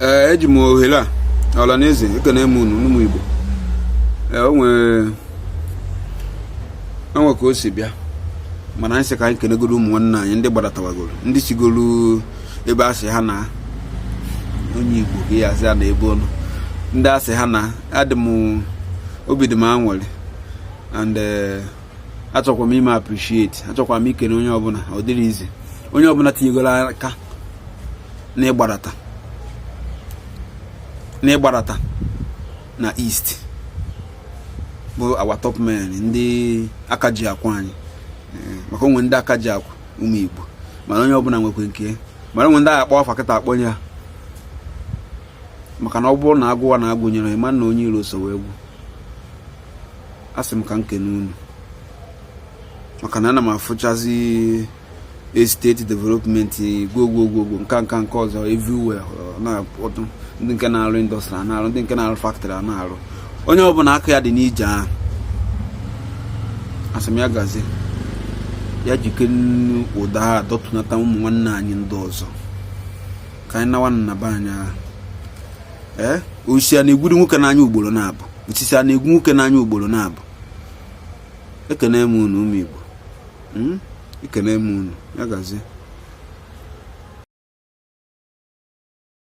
Ee, eji m ohere a, ọla na eze, ekene m unu, ụmụ Igbo. Ee, o nwere onwe ka o si bịa, mana anyị sị ka anyị kenegoro ụmụ nwanne anyị ndị gbadatawagoro, ndị sigoro ebe a sị ha na onye Igbo ka ya asị ya na ebe ọnụ ndị asị ha na adị m obi dị m anwụrị and achọkwa m ime appreciate, achọkwa m ikene onye ọbụla. Ọ dịrị izi onye ọbụla tinyegoro aka n'ịgbadata na East bụ our top men, ndị aka ji akwa anyị. Maka onwe ndị aka ji akwa ụmụ Igbo, mana onye ọbụla nwekwe nke ya, mana onwe ndị agha akpọ afa kịta akpọnye ha, maka na ọ bụrụ na agụwa na agụnyere ịma na onye iro so wee gwu. Asị m ka m kene unu, maka na ana m afụchazi estate development gwogwogwogwo nka nka nke ọzọ everywhere na-akpọtụ. Ndị nke na-arụ industry a na-arụ, ndị nke na-arụ factory a na-arụ, onye ọbụla aka ya dị n'ije ahụ, asị m ya gazie, ya jike ụda a dọtụnata ụmụ nwanne anyị ndị ọzọ ka anyị nawa nna be anyị ahụ. Ee, osisi a na-egwuri nwoke n'anya ugboro na-abụ, osisi a na-egwu nwoke n'anya ugboro na-abụ. Ekene m unu, ụmụ Igbo. Ekene m unu, ya gazie.